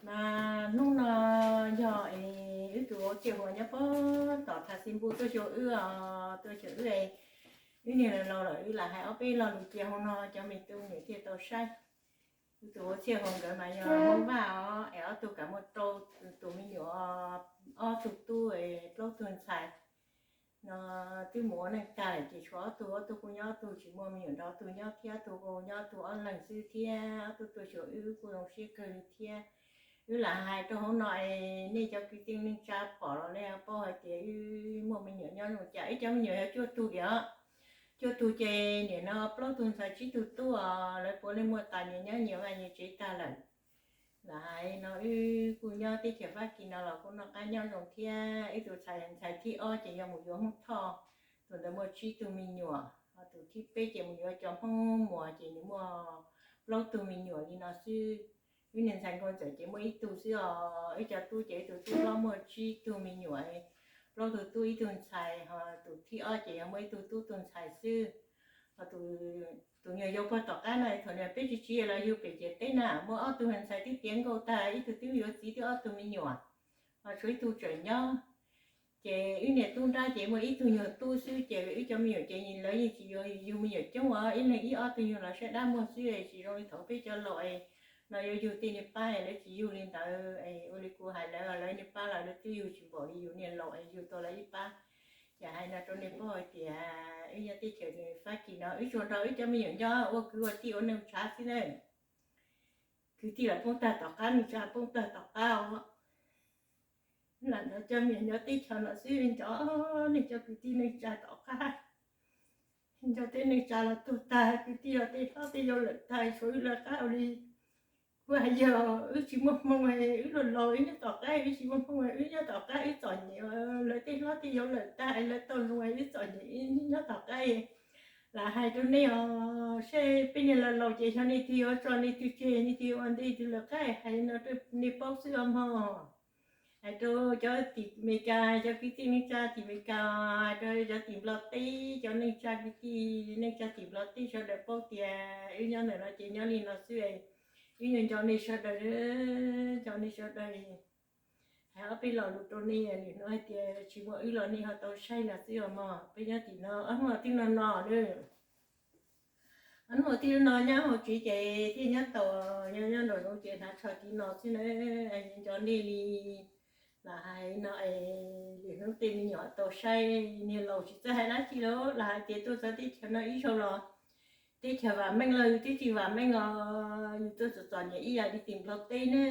Mas hnub no yog es wb tus vauv Txiaj Huas nyob pem tom Thav Xi Npu tuaj xyuas wb os, tuaj xyuas wb es wb niag laus laus lawm, wb lam hais ob peb lo lus cia hauv no cov me tub me nyuam thiaj tau saib. Wb tus vauv Txiaj Huas nkawd mas yog Hmoob Vaj os, es ob tug kam muaj rau tus me nyuam, ob tug tub plaub tug ntxhais no twb mus ua neej tag lawm ces tshuav ob tug, ob tug kuj nyob ob tug, tsis muaj me nyuam nrog ob tug nyob thiab, ob tug nyob ob tug ob leeg xwb thiab. Ob tug tuaj xyuas wb kuj zoo siab kawg li thiab. Wb lam hais rau hauv no es nej cov kwv tij neej tsa pom los nej paub hais tias wb muaj me nyuam nyob zoo cas. Wb cov me nyuam yog cuaj tug diam, cuaj tug ces nim no plaub tug ntxhais tsib tug tub os, lawv puav leej muaj tas nyias nyob nyias vaj nyias tsev tag lawm. Lam hais no wb kuj nyob teb chaws Fab Kis no los kuj noj qab nyob zoo thiab. Wb tus ntxhais thib ob ces yog mus yuav Hmoob Thoj, tus ntawd muaj tsib tug me nyuam, ho tus thib peb ces mus yuav cov Hmoob Muas ces nws muaj plaub tug me nyuam li no xwb. Wb niag ntxhais Nkauj Ntxawm ces muaj ib tug xwb os. Wb cov tub ces wb tus tub hlob muaj tsib tug me nyuam, plaub tug tub ib tug ntxhais, ho tus thib ob ces yog muaj ib tug tub tug ntxhais xwb. Ho tus nyuag yau pog tom qab no thaum niam peb tsis tsiv los yug pem ciam teb na, muaj ob tug ntxhais twb tiav nkauj tag, ib tug twb yuav txiv twb ob tug me nyuam, ho tshuav ib tug tseem nyob. Ces wb niag tub nrab ces muaj ib tug nyuag tub xwb ces wb cov me nyuam ces lawv yeej tsis yuav yug me nyuam coob os, ib leeg ib ob tug nyuag los saib dab muag xwb, tsis zoo li thaum peb cov laus es no yuav yug tej niag pab lawv tsis yug li ntawd. Ua li kuv hais lawv, lawv niag pab los lawv twb yug tsis npaum li yus niag laus es yug tau lawv ib pab. Ces hais no rau nej paub hais tias wb nyob teb chaws Fab Kis no wb tsuas nrog wb cov me nyuam nyob ua kwv ua tij ua neej tshav xwb na. Kwv tij los poob tag tom qab, neej tsa poob tag tom qab os. Lam nrog cov me nyuam nyob teb chaws no xwb, nco nej cov kwv tij neej tsa tom qab. Nco tej neej tsa los tuag tag, kwv tij los tej hlob tej yau lawm tag, tshuav wb lawv qab ua li. Kuv hais yog wb tsis muaj hmoo, wb laus laus wb nyob tom qab, wb tsis muaj hmoo wb nyob tom qab wb txom nyem, lawv tej hlob tej yau lawm tag lawv tau zoo wb txom nyem wb nyob tom qab. Lam hais rau nej os, saib peb niag laus laus ces xyov nej twg yuav tso nej twg tseg, nej twg yuav ua ntej twg lawv qab, hais no rau nej paub xwb os mog. Hais rau cov tim Amelikas, cov kwv tij neej tsa tim Amelikas, hais rau cov tim Nplog teb, cov neej tsa kwv tij neej tsa tim Nplog teb sawv daws paub tias wb nyob ntawm no ces nyob li no xwb. Wb nco nco nej sawv daws, nco nej sawv daws. Hais ob peb lo lus rau nej, nim no hais tias tsis muaj wb los nej ho tau saib no xwb os mog. Peb nyob tim no ob hnub twb no no lawm. Ob hnub twb no nyob hauv tsev ces thiaj nyob tau, nyob nyob nraum zoov ces hnav tsho tiv no xwb na. Nco nej li. Lam hais no es lwm hnub tej me nyuam tau saib, niag laus tsis txawj hais dab tsi lawm. Lam hais tias tuaj txog teb chaws no ib zaug los teb chaws vam meej los yus twb tsis vam meej os, yus tuaj txom txom nyem ib yam li tim Nplog teb ne.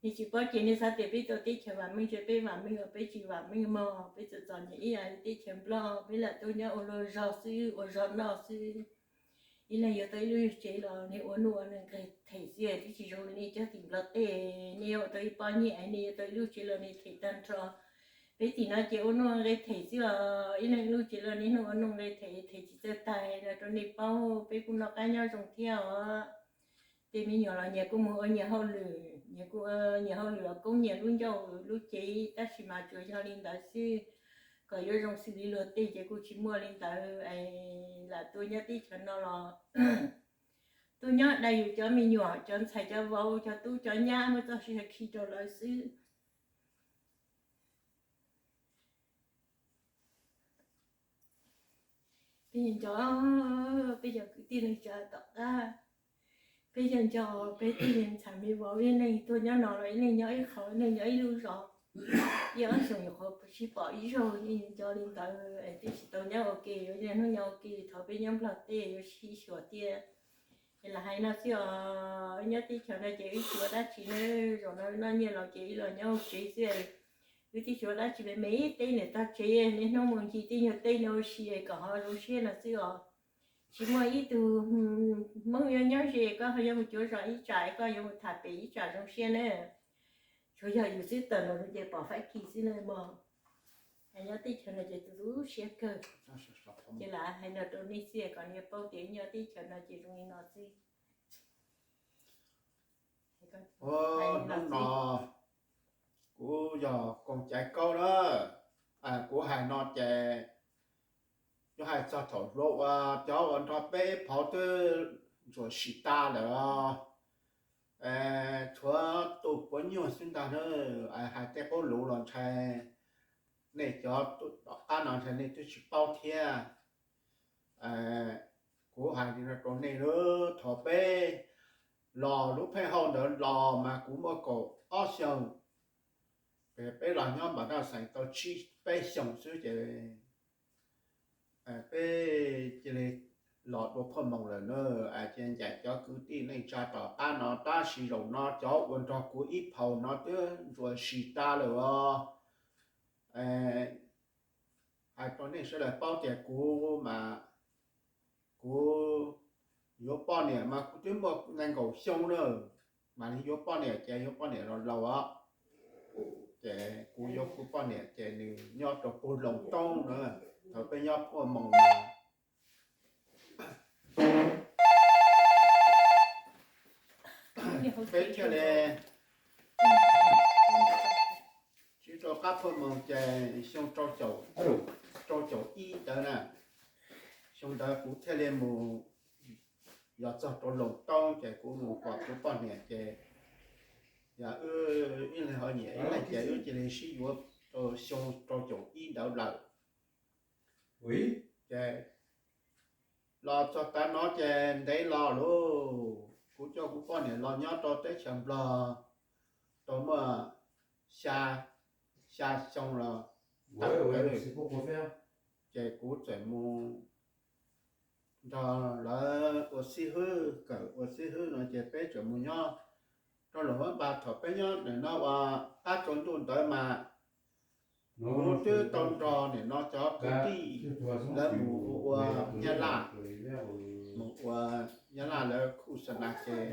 Nej tsis paub ces nej xav tias peb tuaj teb chaws vam meej, ntshe peb vam meej los peb tsis vam meej mog, peb txom txom nyem ib yam li teb chaws Nplog, peb lam tuaj nyob ua luag zog xwb, ua zog noj xwb. Ib leeg yuav tau ib lub tsev los nej ua nuj ua neeg nqis them xwb, twb tsis zoo li nej cov tim Nplog teb, nej yuav ua tau ib pob nyiaj es nej yuav tau ib lub tsev los nej them tag nrho. Peb tim no ces ua nuj nqis them xwb os, ib leeg ib lub tsev los nej hnub ua nuj nqis them, them tsis txawj tag no rau nej paub, peb kuj noj qab nyob zoo thiab os. Tej me nyuam los nyias kuj mus ua nyias hauj lwm, nyias kuj ua nyias hauj lwm los koob nyias lub ncauj lub cev, tab sis mas tsuas yog li ntawd xwb. Kom yuav zoo xws li luag tej ces kuj tsis muaj li ntawd. Lam tuaj nyob teb chaws no los tuaj nyob dai yus cov me nyuam, cov ntxhais cov vauv, cov tub cov nyab, muaj txoj sia khi rau lawv xwb. Peb nco, peb cov kwv tij neej tsa tom qab, peb nco nco peb tej ntxhais me vauv, ib leeg tuaj nyob no los ib leeg nyob ib qho, ib leeg nyob ib lub zos, ib ob xyoos nyuam qhuav sib pom ib zaug. Nco li ntawd es twb tsis tau nyob ua ke, yuav niaj hnub nyob ua ke thaum peb nyob Nplog teb yuav sib xyuas tiag. Es lam hais no xwb os, nyob teb chaws no ces wb tsis ua dab tsi na, zaum no noj nyiaj los ces wb los nyob hauv tsev xwb. Wb twb tsis ua dab tsi, me me ib teb niam tog tsev, niaj hnub mus ncig tej nyuag teb no ua si kom ho zoo siab no xwb os. Tsis muaj ib tug Hmoob yuav nyob ze, koj ho yuav mus cuav zos ib tsam, koj yuav mus tham pem ib tsam zoo siab na. Tsuas yog yus xwb tawm los ces pom Fab Kis xwb na mog. Nyob teb chaws no ces tu tu siab kawg. Ces lam hais no rau nej xwb kom nej paub tias nyob teb chaws no ces zoo li no xwb. Hnub no kuv yog Koos Caiv Kaub na, kuv hais no ces yuav hais txog thaum hluas uas cov uas nrog peb phauv twb ntsuam sim tas lawm. Tshuav nyuag xwb ntag na. Hais tej qub lus los ntshai nej cov tom qab no ntshai nej twb tsis paub thiab. Kuv hais li no rau nej, thaum peb los lub pheej hauj ntawd los mas kuv muaj kaum ob xyoos, peb los nyob Npam Daj Xeem tau tsib peb xyoos xwb ces peb cia li los dua phoj moos lawm na. Cia ncaim cov kwv tij neej tsa tom qab no, tab sis zaum no cov uas nrog kuv ib phaum no twb ntsuas sis tas lawm os. Hais rau nej sawv daws paub tias kuv mas, kuv yuav poj niam mas kuv twb muaj nees nkaum xyoo na, mas yuav poj niam ces yuav poj niam laus laus os. Ces kuv yuav kuv poj niam ces nws nyob rau puag Loos Toob na, thaum peb nyob phoj moos na. Peb thiaj li sib rau qab phoj moos ces xyoo rau caum ib ntawd na, xyoo ntawd kuv thiaj li mus, yog txog rau Loos Toob ces kuv mus pom kuv poj niam ces yog wb ib leeg ho nyiam ib leeg ces wb cia li sib yuav rau xyoo rau caum ib ntawd lawm. Ces los txog tav no ces ntev los lauj, kuv coj kuv poj niam los nyob rau teb chaws Nplog tau muaj xya, xya xyoo los tawm ntawd, ces kuv txawm mus nrog lawv ua xib hwb, kawm ua xib hwb no ces peb txawm mus nyob rau Luam Phab Npas. Thaum peb nyob ntawm no ua qab tsaus ntuj ntawd mas kuv twb tau nrog nim no cov kwv tij lawv mus ua Nyab Laj, mus ua Nyab Laj lawv khu xa nas ces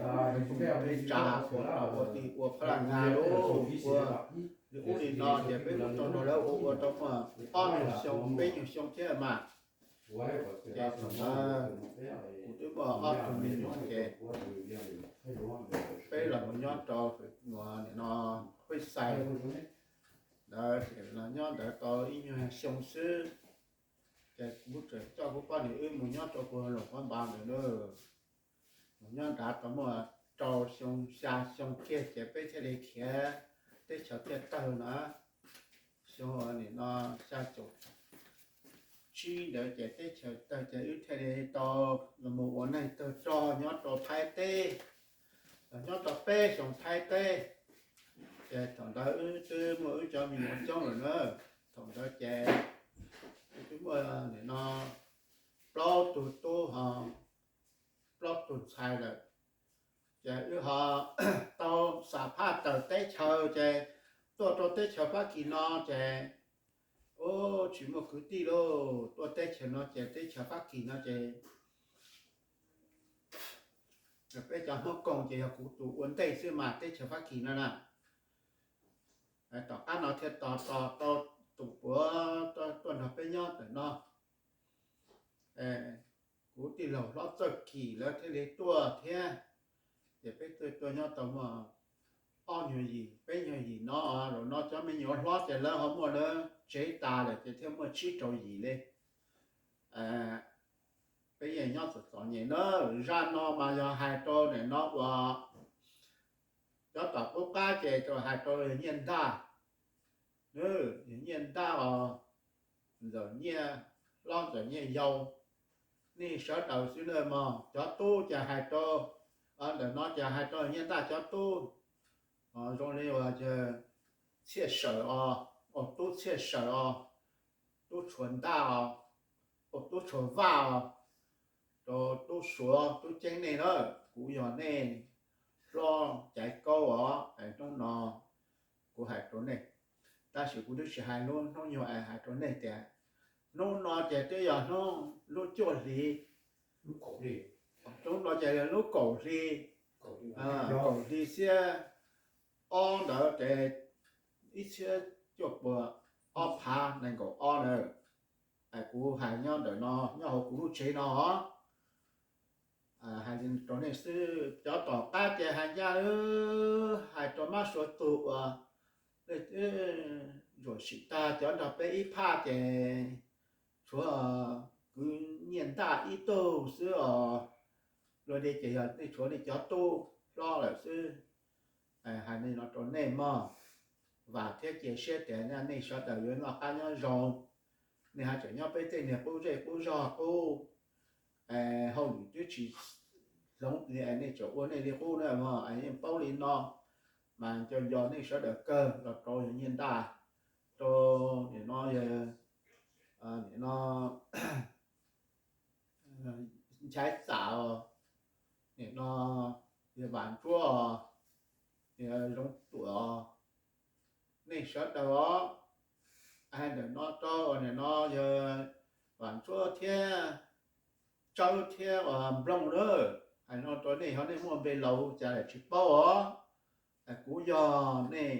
peb tsa ua ua ti ua phab laj nas lauj, ua li ub li no ces peb kuj tau nrog lawv ua ua tau muaj ob nyuag xyoo peb nyuag xyoo thiab mas. Ces thaum ntawd kuv twb muaj ob tug me nyuam ces peb los mus nyob rau nim no Huib Xais ntawd, ces los nyob ntawd tau ib nyuag xyoo xwb. Ces kuv txawm coj kuv poj niam wb mus nyob rau puag Luam Phab Npas ntawd na. Mus nyob nrad tau muaj rau xyoo xya xyoo kiag ces peb thiaj li khiav, teb chaws thiaj tawg na. Xyoo nim no xya caum tsib ntawd ces teb chaws tawg ces wb thiaj li tau los mus ua neej tawg rog nyob rau Thaib teb, los nyob tau peb xyoo Thaib teb. Ces thaum ntawd wb twb muaj wb cov me nyuam coob lawm na. Thaum ntawd ces wb twb muaj nim no plaub tug tub ho plaub tug ntxhais lawm. Ces wb ho tau xam phaj tawm teb chaws ces tuaj rau teb chaws Fab Kis no ces, ub, tsis muaj kwv tij lauj. Tuaj teb chaws no ces teb chaws Fab Kis no ces peb cov Hmoob Koog ces yog kuv tus ua ntej xwb mas teb chaws Fab Kis no na. Tom qab no thiaj tos tos tau tus puav tuaj nrog peb nyob ntawm no. Kuv tij laug hlob Txawj Kis lawv thiaj li tuaj thiab. Ces peb tuaj tuaj nyob tau muaj ob nyuag yim peb nyuag yim no, zaum no cov me nyuam hlob ces lawv ho muaj lawv tsev tas lawm ces thiaj muaj tsib rau yim li. Peb yeej nyob txom txom nyem na. Zaj no mas yog hais rau nim no uas cov tom qub qab ces hais rau yawg Nyiaj Ntaj, yawg Nyiaj Ntaj os, Ntxawm Nyiaj hlob Ntxawm Nyiaj yau, nej sawv daws xwb na mog. Cov tub ces hais rau, ntawm no ces hais rau Nyiaj Ntaj cov tub, zoo li uas Txhiaj Sawm os, Tub Txhiaj Sawm os, Tub Tshuav Ntaj os, Tub Tshuav Vaj os, rau Tub Suav, Tub Ceeb nej na. Kuv yog nej hlob Caiv Kaub os. Hnub no kuv hais rau nej, tab sis kuv twb tsis hais lub hnub nyoog es hais rau nej tias hnub no ces twb yog hnub lub cuaj hli, hnub no ces yog lub kaum hli, kaum hli xiab ob ntawd ces ib txhiab cuaj puas ob phav nees nkaum ob ntawd. Kuv hais nyob ntawm no, nyob hauv kuv lub tsev no os. Hais li rau nej xwb, cov tom qab ces hais ncaj, hais rau mab suav tug uas ntsuam sim tag cov nrog peb ib phaj ces tshuav kwv Nyiaj Ntaj ib tug xwb os. Luag li ces yog nej tshuav nej cov tub hlob lawm xwb. Hais li no rau nej mog, vam thiab cia siab tias nej sawv daws yuav noj qab nyob zoo. Nej ho tseem nyob peb tej niag qub zej qub zog qub hauj lwm twb tsis hloov li, nej tseem ua nej li qub na mog, yeej paub li no. Mas nco nco nej sawv daws kawg los rau yog Nyiaj Ntaj, rau nim no yog nim no Nchaiv Txam os, nim no yog Vam Ntsuab os, yog Zoov Tuam os, nej sawv daws os. Hais ntawm no rau nim no yog Vam Ntsuab thiab Tsawb thiab Nplooj na. Hais no rau nej ho nej muaj npe laus cas tsis paub os. Kuv yog nej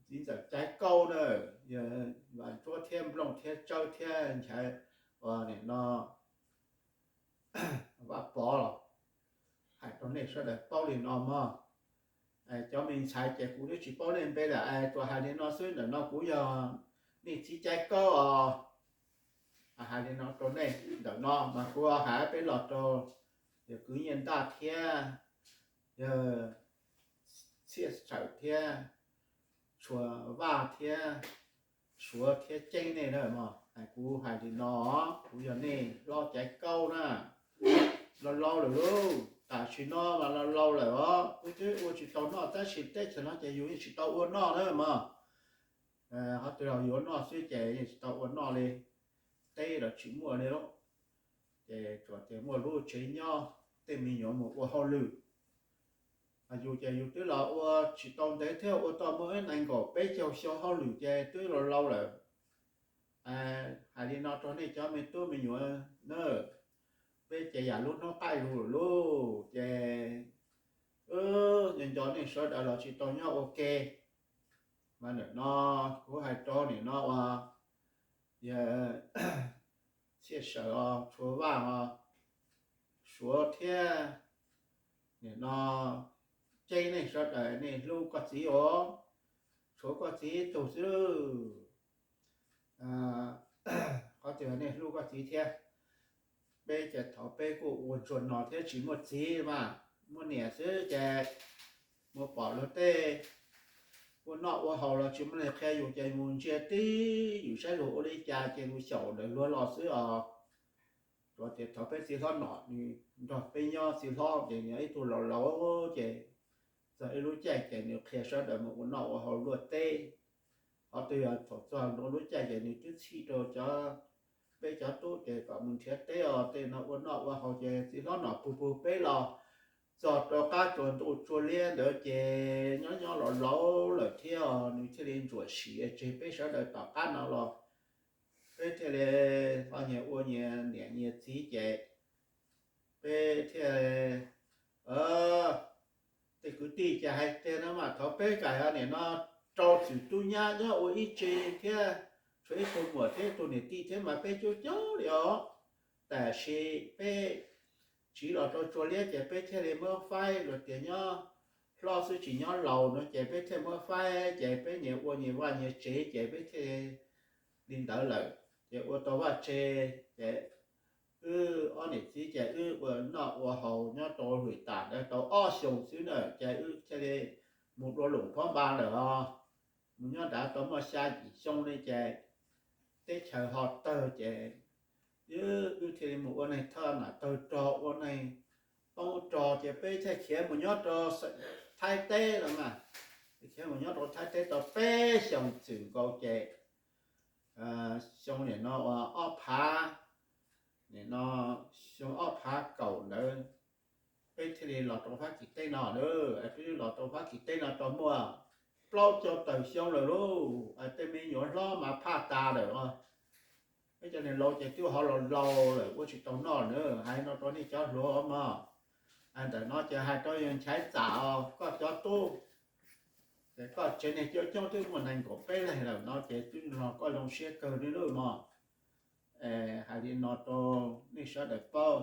txiv ntxawm Caiv Kaub na, yog Vam Ntsuab thiab Nplooj thiab Tsawb thiab Nchaiv, nim no Vaj Pov los. Hais rau nej sawv daws paub li no mog. Cov me ntxhais ces kuv twb tsis paub nej npe lawm, tsuas hais li no xwb, ntawm no kuv yog nej txiv Caiv Kaub os. Hais li no rau nej, ntawm no mas kuv hais peb los rau yog kwv Nyiaj Ntaj thiab yog Txhiaj Sawm thiab Tshua Vaj thiab Suav thiab Ceeb nej na mog. Kuv hais li no, kuv yog nej hlob Caiv Kaub na, laus laus lawm lauj, tam sim no mas laus laus lawm os, wb twb ua tsis tau noj, tab sis teb chaws no ces yus yeej tsis tau ua noj na mog. Qhov twg los yuav noj xwb ces yeej tsis tau ua noj li, teb los tsis muaj li lauj. Ces tsuas tias muaj lub tsev nyob, tej me nyuam mus ua hauj lwm. Yus ces yus twb los ua tsis tau ntev thiab, ua tau muaj ib nees nkaum peb caug xyoo hauj lwm ces twb laus laus lawm. Hais li no rau nej cov me tub me nyuam na, peb ces yam lub hnub qaij lug lawm lauj, ces wb nco nco nej sawv daws los tsis tau nyob ua ke. Mas nim no kuv hais rau nim no uas yog Txhiaj Sawm os, Tshua Vaj os, Suav thiab nim no Ceeb, nej sawv daws nej hlub koj txiv os, tshuav koj txiv ib tug xwb. Qhov twg nej hlub koj txiv thiab. Peb ces thaum peb kuj ua tsuag no thiab tsis muaj txiv mas, muaj niam xwb ces mus pom luag tej ua noj ua haus los tsis muaj neeg qhia yus ces mus ntsia tib yus saib luag ua li cas ces mus xyaum ntawm luag los xwb os. Tsuas tias thaum peb txiv hlob nom nws nrog peb nyob, txiv hlob ces nws ib tug laus laus ces txog ib lub caij ces nws qhia sawv daws mus ua noj ua haus luaj teb. Qhov twg yog thaum txog lub caij ces nws twb txhij rau cov, peb cov tub ces kom mus nrhiav teb os, tej no ua noj ua haus ces txiv hlob nom pug pug peb los txog rau qab tsuas ntuj tsua liab ntawd ces nyob nyob laus laus lawm thiab os, nws thiaj li ntsuam sim tseg peb sawv daws tom qab no los. Peb thiaj li ho nyias ua nyias niam nyias txiv ces peb thiaj, tej kwv tij ces hais tias no mas thaum peb kam nim no rau txwm tub nyab nyob ua ib tse thiab, tshuav ib tug muam thiab ib tug niam tij thiab mas peb coob coob li os. Tab sis peb tsiv los rau tsua liab ces peb thiaj li muab faib, luag tias nyob hlob xwb tsis nyob laus no ces peb thiaj muab faib ces peb nyias ua nyias vaj nyias tsev ces peb thiaj li ntawd lawm. Ces ua tau vaj tse ces wb ob niam txiv ces wb ua noj ua haus nyob rau hwm tam ntawd tau ob xyoos xwb na ces wb thiaj li mus dua Loos Phob Npas lawm os. Mus nyob nrad tau muaj xya yim xyoo li ces teb chaws ho tawg ces wb thiaj li mus ua neeg thoj nam tawg rog, ua neeg poob rog ces peb thiaj khiav mus nyob rau Thaib teb lawm mas. Khiav mus nyob rau Thaib teb tau peb xyoos txwm nkaus ces xyoo nim no uas ob phav, nim no xyoo ob phav kaum ntawd peb thiaj li los rau Fab Kis teb no lawm. Peb los rau Fab Kis teb no tau muaj plaub caug tawm xyoo lawm lauj. Tej me nyuam hlob mas phaj tas lawm os. Peb cov niag laus ces twb ho los laus lawm ua tsis tau noj na. Hais no rau nej cov hluas mog. Ntawm no ces hais rau yawg Nchaiv Txam os, koj cov tub, ces koj tsev neeg coob coob twb muaj nees nkaum peb leeg lawm no ces twb los koj zoo siab kawg li lauj mog. Hais li no rau nej sawv daws paub,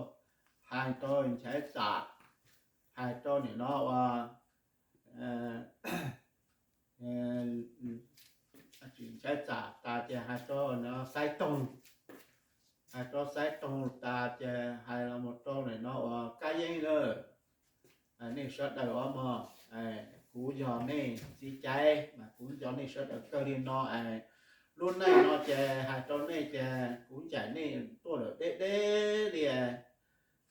hais rau Nchaiv Txam, hais rau nim no ua Nchaiv Txam tas ces hais rau Xaiv Toog, hais rau Xaiv Toog tas ces hais los mus rau nim no ua Kab Yeeb lawm. Nej sawv daws os mog, Kuv yog nej txiv caiv mas kuv nco nej sawv daws kawg li no es lub neej no ces hais rau nej ces kuv ncaim nej tuaj lawm deb deb li.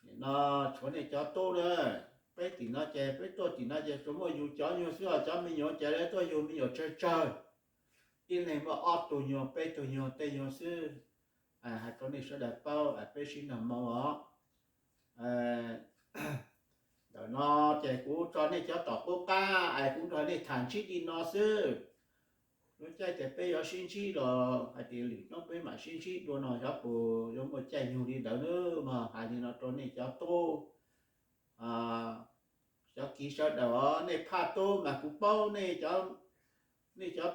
Nim no tshuav nej cov tub na, peb tim no ces peb tuaj tim no ces tsuas muaj yus cov nyuag xwb os, cov me nyuam ces lawv tuaj yug me nyuam tsawg tsawg. Ib leeg muaj ob tug nyuag peb tug nyuag tej nyuag xwb. Hais rau nej sawv daws paub, peb sib nrog moo os. Ntawm no ces kuv tso nej cov tom qub qab es kuv nrog nej tham ntsib li no xwb. Lub caij tias peb yuav sib ntsib los hais tias lwm hnub peb mam sib ntsib dua no xyov puas yuav muaj caij nyoog li ntawd na. Mas hais li no rau nej cov tub, cov kiv sawv daws os, nej phaj tub mas kuv paub nej cov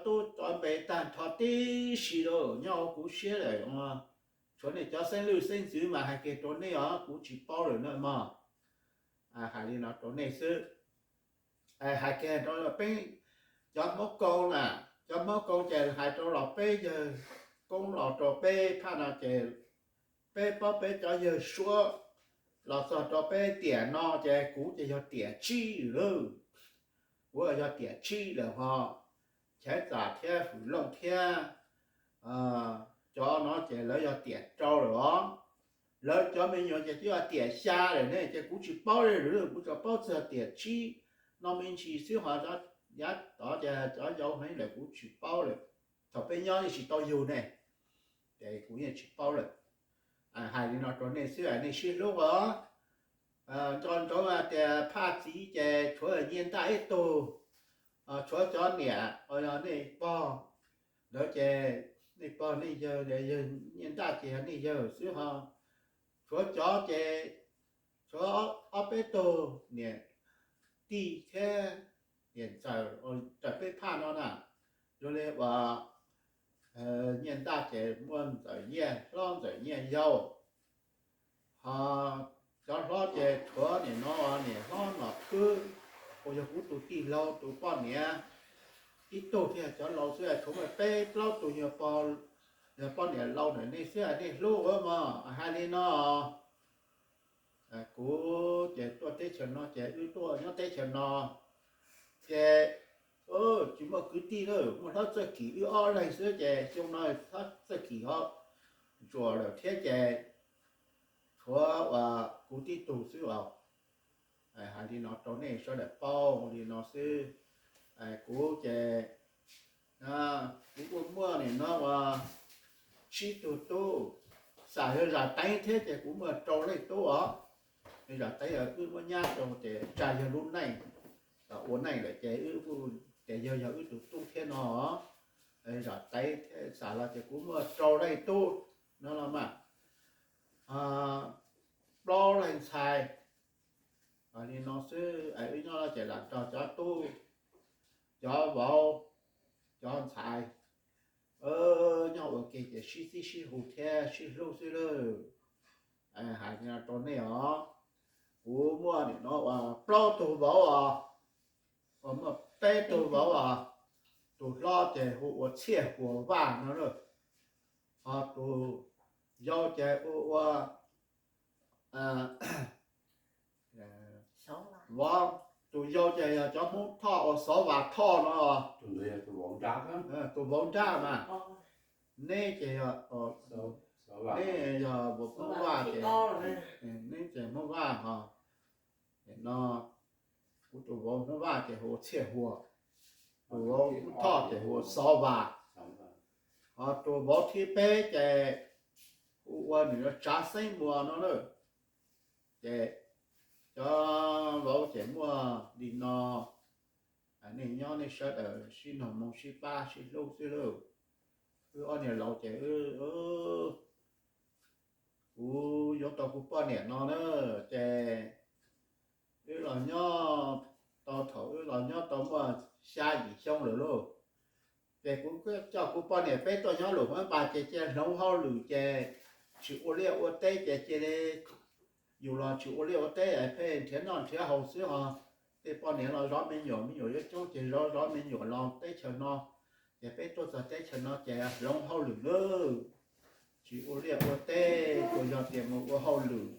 tub cov npe tag nrho tib si lawm nyob hauv kuv siab lawm. Tshuav nej cov xeeb lwj xeeb ntxwv mas hais kiag rau nej os, kuv tsis paub lawm na mog. Hais li no rau nej xwb. Hais kiag rau peb cov Hmoob Koob na, cov Hmoob Koob ces hais rau los peb yawg Koob los rau peb phaj no ces peb paub peb cov yawg Suav los txog rau peb tiam no ces kuv ces yog tiam tsib lawm. Kuv yog tiam tsib lawm ho. Chaiv Txam thiab Fwm Looj thiab cov no ces lawv yog tiam rau lawm os. Lawv cov me nyuam ces twb yog tiam xya lawm ne, ces kuv tsis paub li lawm, kuv tsuas paub txog tiam tsib no me ntsis xwb ho. Yav tod ces cov yau heev lawm kuv tsis paub lawm. Thaum peb nyob yeej tsis tau yug ne, ces kuv yeej tsis paub lawm. Hais li no rau nej xwb, nej sib hlub os. Nco ntsoov hais tias phaj txiv ces tshuav Nyiaj Ntaj ib tug, tshuav cov niam uas yog nej pog ntawd ces nej pog nej yawg, yawg Nyiaj Ntaj ces yog nej yawg xwb ho. Tshuav cov ces tshuav ob peb tug niam tij thiab niam ntxawm raws peb phaj no na. Zoo li uas Nyiaj Ntaj ces muaj Ntxawm Nyiaj hlob Ntxawm Nyiaj yau, ho cov hlob ces tshuav niam no niam hlob Nom Khwb uas yog kuv tus tij laug tus poj niam ib tug thiab, cov laus xwb tshuav muaj peb plaub tus yog poj niam laus ntawm nej xwb, nej hlub mog. Hais li no, kuv ces tuaj teb chaws no ces wb tuaj nyob teb chaws no ces tsis muaj kwv tij na, muaj Hlob Txawj Kim wb ob leeg xwb ces xyoo no Hlob Txawj Kim ho ntsuam lawm thiab ces tshuav uas kuv tib tug xwb os. Hais li no rau nej sawv daws paub li no xwb. Kuv ces kuv kuj muaj nim no uas tsib tug tub, xam yog Zam Teev thiab ces kuv muaj rau leej tub os. Zam Teev wb muab nyab rau ces tsa yog lub neej, ua neej lawm ces wb kuj ces yog yog wb tus tub thiab no. Zam Teev thiab xam los ces kuv muaj rau leej tub no los mas plaub leeg ntxhais. Li no xwb es wb nyob no ces lam nrog cov tub, cov vauv, cov ntxhais nyob ua ke ces sib txib sib hu thiab sib hlub xwb lawm. Hais li no rau nej os, kuv muaj nim no uas plaub tug vauv os, uas muaj peb tug vauv os. Tus hlob ces hu ua Txhiaj Huas Vaj no, ho tus yau ces hu ua Vauv. Tus yau ces yog cov Hmoob Thoj uas Xov Vas Thoj no. Tus vauv nraj mas, neb ces yog, neb yog Hmoob Vaj ces, neb ces Hmoob Vaj ho. No kuv tus vauv Hmoob Vaj ces hu ua Txhiaj Huas, tus vauv Hmoob Thoj ces hu ua Xov Vas, ho tus vauv thib peb ces hu ua nws Tsav Xeeb Muas no na. Ces cov vauv ces muaj li no, nej nyob nej sawv daws sib nug moo sib pab sib hlub xwb lauj. Wb ob niag laus ces kuv yuav tau kuv poj niam no na, ces wb los nyob tau thaum wb los nyob tau muaj xya yim xyoo lawm lauj. Ces kuv coj kuv poj niam peb tuaj nyob Luam Huab Npas ces cia hloov hauj lwm ces tsis ua liaj ua teb ces cia li yus los tsis ua liaj ua teb pheej nrhiav noj nrhiav haus xwb ho. Tej poj niam los zov me nyuam, me nyuam yuav coob ces zov zov me nyuam los teb chaws no. Ces peb tuaj txog teb chaws no ces hloov hauj lwm lawm, tsis ua liaj ua teb, tsuas yog tias mus ua hauj lwm.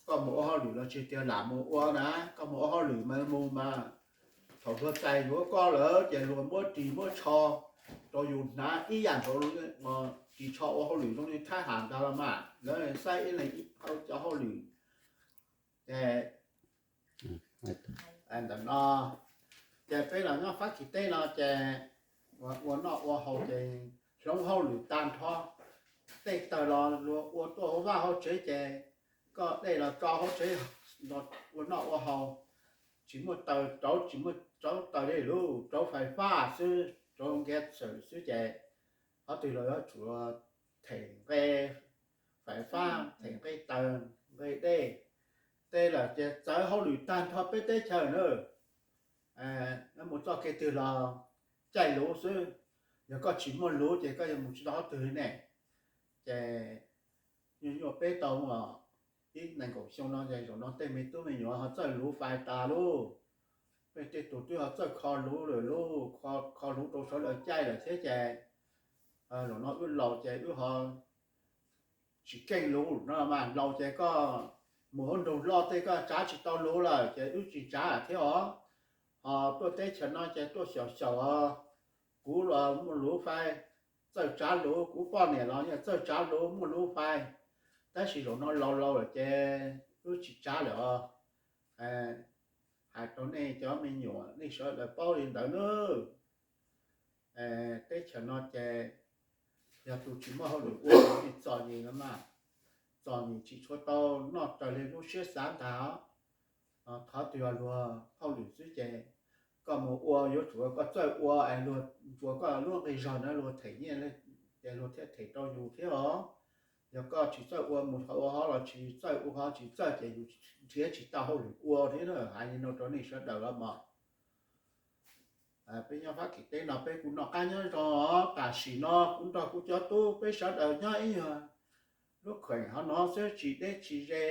Koj mus ua hauj lwm los tsis tias lam mus ua na, koj mus ua hauj lwm mas mus mas, Thaum luag txais yuav koj lawm ces luag muab ris muab tsho rau yus hnav ib yam nkaus, ris tsho ua hauj lwm zoo li thab ham ntag los mas, lawv saib ib leeg cov hauj lwm. Ces ntawm no ces peb los nyob Fab Kis teb no ces ua noj ua haus ces hloov hauj lwm tag nrho. Tej tawg los luag ua tuaj hauv vaj hauv tsev ces koj dej los tso hauv tsev ua noj ua haus. Tsis muaj taws rauv, tsis muaj rauv taws li lub, rauv fais fab xwb, rauv nkiav xwm xwb ces qhov twg los yuav tsum them nqe fais fab, them nqe taws, nqe dej. Tej lawm ces txawv hauj lwm tag nrho peb teb chaws na. Mus txoj kev twg los caij luv xwb. Yog koj tsis muaj luv ces koj yuav mus tsis tau qhov twg ne. Ces nyuaj nyuaj peb tau mus ib nees nkaum xyoo no ces zaum no tej me tub me nyuam ho txawj luv fais tas lauj. Peb tej tus twb ho txawj kho luv lawm lauj, kho luv rau sawv daws caij lawm thiab ces zaum no wb laus ces wb ho tsis keej luv no mas, laus ces koj mus hauv nroog loj tej koj tsav tsis tau luv lawm ces wb tsis tsav thiab os. Ho tuaj teb chaws no ces tuaj xyaum xyaum os. Kuv los muaj luv fais, txawj tsav luv, kuv poj niam los yeej txawj tsav luv, muaj luv fais. Tab sis zaum no laus laus lawm ces wb tsis tsav lawm os. Hais rau nej cov me nyuam nej sawv daws paub li ntawd nawb. Teb chaws no ces yog tus tsis muaj hauj lwm ua ces txom nyem los mas, txom nyem tsis tshua tau noj raws li lub siab xav ntag. Qhov twg yog luag hauj lwm xwb ces koj mus ua yuav tsum koj txawj ua es luag ntsuas koj lub nqi zog na, luag them nyiaj ces luag thiaj them rau yus thiab os. Yog koj tsis txawj ua, mus thov ua hov los tsis txawj ua hov tsis txawj ces yus nrhiav tsis tau hauj lwm ua thiab na. Hais li no rau nej sawv daws los mas. Peb nyob Fab Kis teb no peb kuj noj qab nyob zoo os. Tam sim no kuv nrog kuv cov tub peb sawv daws nyob ib nyuag lub kheem hov no xwb, tsis deb tsis ze,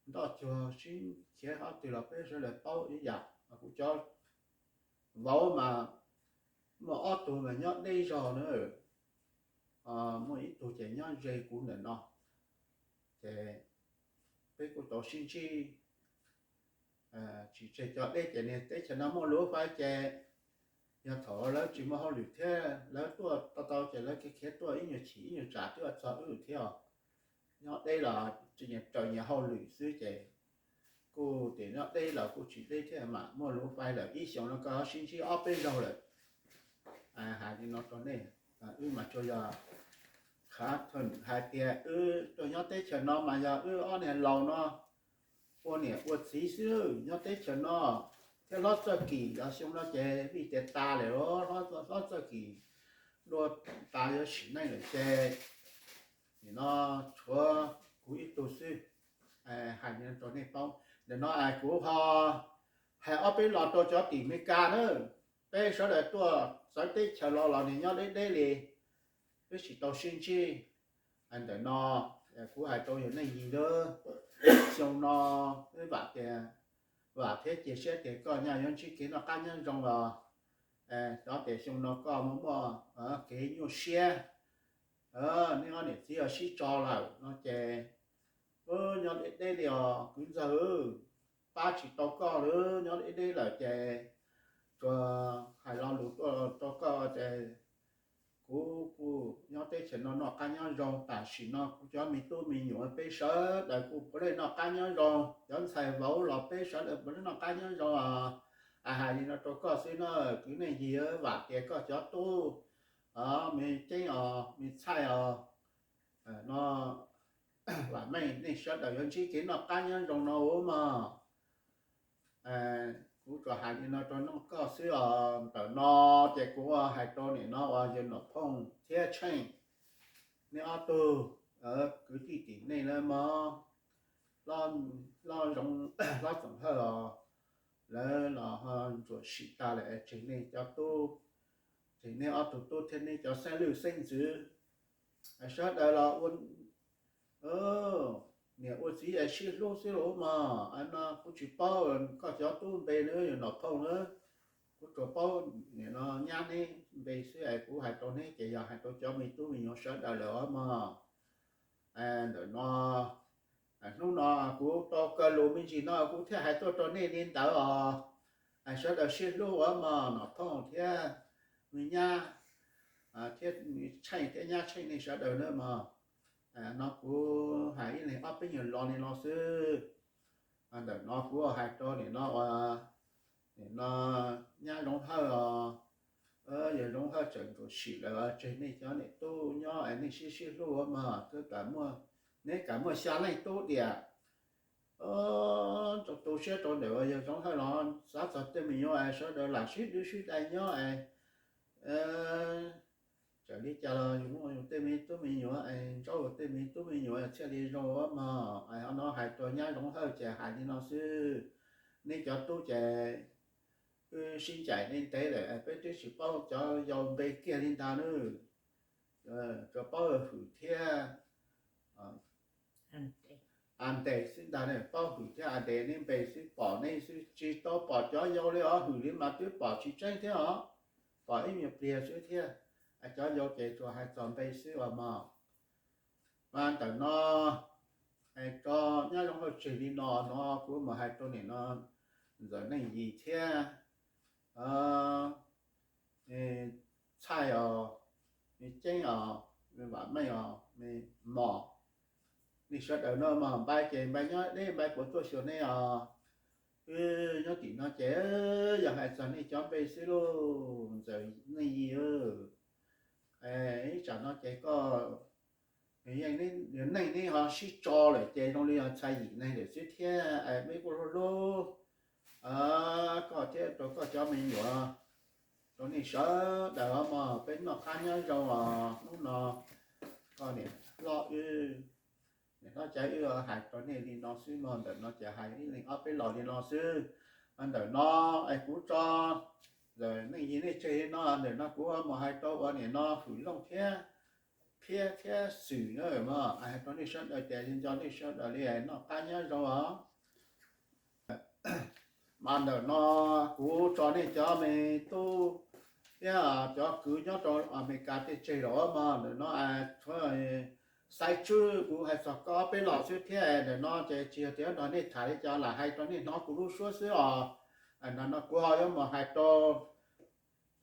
ntoj cuag sib khiav qhov twg los peb sawv daws paub ib yam. Kuv cov vauv mas muaj ob tug mas nyob deb zog na, muaj ib tug ces nyob ze kuv ntawm no. Ces peb kuj tau sib ntsib, tsis tseg cov deb ces niag teb chaws no muaj luv fais ces yog thaum lawv tsis muaj hauj lwm thiab lawv tuaj tau tau ces lawv khiav khiav tuaj ib nyuag chim ib nyuag tsam twb txog wb thiab os. Nyob deb los raws nyias hauj lwm xwb ces kuj tias nyob deb los kuj tsis deb thiab mas, muaj luv fais lawm ib xyoos no koj sib ntsib ob peb zaug lawm. Hais li no rau nej, wb mas tsuas yog khav thwm hais tias wb tuaj nyob teb chaws no mas yog wb ob niag laus no ua niam ua txiv xwb nyob teb chaws no, thiab hlob txawj kim los xyoo no ces vim tias tas lawm, hlob txawj kim dua tas yuav sim neej lawm ces nim no tshuav kuv ib tug xwb. Hais li no rau nej paub, ntawm no kuv ho hais ob peb los rau cov tim Meskas na, peb sawv daws tuaj txawv teb chaws los los nws nyob deb deb li, peb tsis tau sib ntsib. Ntawm no kuv hais rau yus neej yig lub xyoo no, peb vam tias, vam thiab cia siab tias koj nyaj yuav ntsib kev noj qab nyob zoo los, xyov tias xyoo no koj muaj muaj kev nyuaj siab, neb ob niam txiv sib tso lawm no ces nyob deb deb li os kwv ntxawg, pab tsis tau koj lawm, nyob deb deb lawm ces tsuas hais lo lus tuaj rau koj ces kuv kuj nyob teb chaws no noj qab nyob zoo. Tam sim no kuv cov me tub me nyuam peb sawv daws kuj puav leej noj qab nyob zoo, cov ntxhais vauv los peb sawv daws puav leej noj qab nyob zoo os. Hais li no rau koj xwb na kwv neej yig, vam tias koj cov tub, me ceeb os me txhaij os, no vam meej nej sawv daws yuav ntsib kev noj qab nyob zoo no ua mog. Kuv tsuas hais li no rau koj xwb os. Ntawm no ces kuv hais rau nim no uas yawg Nom Phooj thiab Tsheej, neb ob tug kwv tij tim nej lawm mog, hlob Zoov, hlob Txoom Hawj os, lawv los ho ntsuam sim tag lawm, tseg nej cov tub, tseg nej ob tug tub thiab nej cov xeeb lwj xeeb ntxwv, sawv daws los ua niam ua txiv sib hlub xwb los mog. No kuv tsis paub koj cov tub npe na, yawg Nom Phooj na, kuv tsuas paub nim no nyab neb npe xwb es kuv hais rau neb ces yog hais rau cov me tub me nyuam sawv daws lawm os mog. Ntawm no, hnub no kuv tau kaw lus me ntsis no kuv thiaj hais tuaj rau nej li ntawd os. sawv daws sib hlub ua mog, Nom Thooj thiab me nyab, thiab Tsheej thiab nyab Tsheej nej sawv daws na mog. No kuv hais ib leeg ob peb nyuag lo li no xwb. Ntawm no kuv hais rau nim no ua, nim no nyab Zoov Hawj os, yawg Zoov Hawj tseem txom sim lawm, tseg nej cov niam tub nyob es nej sib sib hlub ua mog, twb kam muaj, neb kam muaj xya leej tub diam. Rau tu siab rau ntawm uas yawg Zoov Hawj los xav txog tej me nyuam es sawv daws lam sib dwb sib dai nyob es, txawm li cas los yus muaj yus tej me tub me nyuam es Ntsaub tej me tub me nyuam thiaj li zoo ua mog. Es ho no hais rau nyab Zoov Hawj ces hais li no xwb, nej cov tub ces wb sib ncaim nej ntev lawm, peb twb tsis paub cov yau npe kiag li ntag nawb. Tsuas paub Hwm thiab Antes xwb ntag, paub Hwm thiab Antes neb npe xwb, pom neb xwb, tsis tau pom cov yau li os. Hwm li mas twb pom tsis tseeb thiab os, pom ib nyuag pliag xwb thiab. Cov yau ces tsuas hais txog npe xwb os mog. Mas ntawm no tso nyab Zoov Hawj tseg li no no, kuv mam hais rau nim no Ntxawm Neej Yis thiab Txhaij os, me Ceeb os, me Vam Meej os, me Mos, nej sawv daws no mog, npai ces npai nyob deb, npai puas tuaj xyuas nej os. Wb nyob tim no ces yog hais txog nej cov npe xwb lauj Ntxawm Neej Yis. Ib tsam no ces koj, yog neej neb ho sib tso lawm ces zoo li yog txhais yim neeg lawm xwb thiab. Peb kuj hlub hlub koj thiab rau koj cov me nyuam, rau nej sawv daws os mog, peb noj qab nyob zoo os. Hnub no koj niam hlob wb, niam hlob Caiv wb hais rau nej li no xwb mog. Ntawm no ces hais ib leeg ob peb los li no xwb. Ntawm no es kuv tso Ntxawm Neej Yis nej tseg li no, ntawm no kuv mus hais rau ua nim no Hwm Looj thiab Phiab thiab Xwm na mog, hais rau nej sawv daws ces nco nej sawv daws li, noj qab nyob zoo os. Mas ntawm no kuv tso nej cov me tub thiab cov kwv nyob rau Amelikas tej tseg lawm mog. Ntawm no tsuav Xaiv Tswb kuv hais txog koj peb los xwb thiab. Ntawm no ces tsis yog tias nrog nej tham li cas, lam hais rau nej hnov kuv lub suab xwb os. Ntawm no kuv ho yuav mus hais rau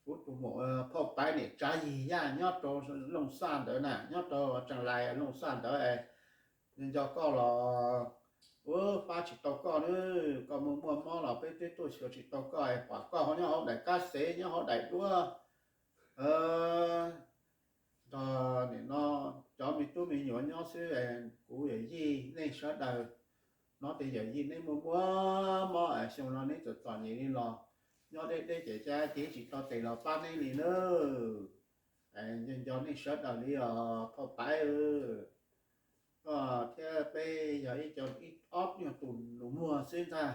kuv tus muam phauj Paiv niam Tsav Yis Yaj nyob rau Looj Xaj ntawd na, nyob rau Tseem Lais Looj Xaj ntawd. Nco koj los ua pab tsis tau koj na, koj muaj muaj mob los peb twb tuaj xyuas tsis tau koj, pom koj ho nyob hauv daim kab xev nyob hauv daim duab. Nrog nim no cov me tub me nyuam nyob xwb, kuv yawm yij nej sawv daws, hnov tias yawm yij neb muaj muaj mob es xyoo no neb txom txom nyem li los nyob deb deb ces cab cev tsis tau tes los pab neb li nawb. Nco nco nej sawv daws li os phauj Paiv. Koj thiab peb yog ib co ib ob nyuag tus nus muag xwb ntag.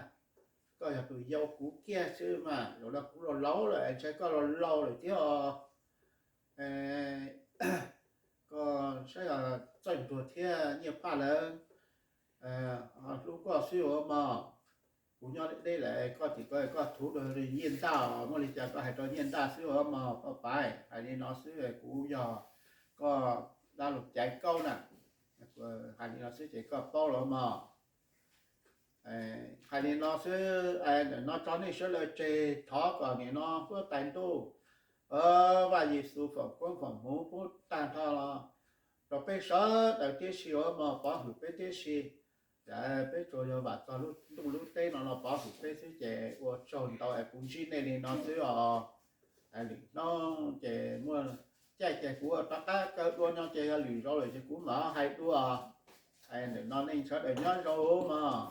Koj yog tus yau kuv kiag xwb mas, zaum no kuv laus laus lawm es ntshai koj laus laus lawm thiab os. Koj saib os, Txawj Nruag thiab Nyiaj Phaj lawv ho hlub koj xwb os mog. Kuv nyob deb deb lawm, koj tim ko koj thuv rau Nyiaj Ntaj os, muaj li cas koj hais rau Nyiaj Ntaj xwb os mog phauj Paiv. Hais li no xwb kuv yog koj dab laug Caiv Kaub na, hais li no xwb ces koj paub los mog. Hais li no xwb, ntawm no tso nej sawv daws tseg, thov kom nim no huab tais ntuj, Vaj Yexus foom koob foom hmoov pub tag nrho los rau peb sawv daws tib si os mog, pov hwm peb tib si. Peb tsuas yog vam txog lub ntuj lub teb no los pov hwm peb xwb ces ua tsaug ntau es kuv ntsib nej li no xwb os. Lwm hnub ces muaj caij ces kuv rov qab kaw dua no ces yog lwm zaus lawm ces kuv mam hais dua. Ntawm no nej sawv daws nyob zoo mog.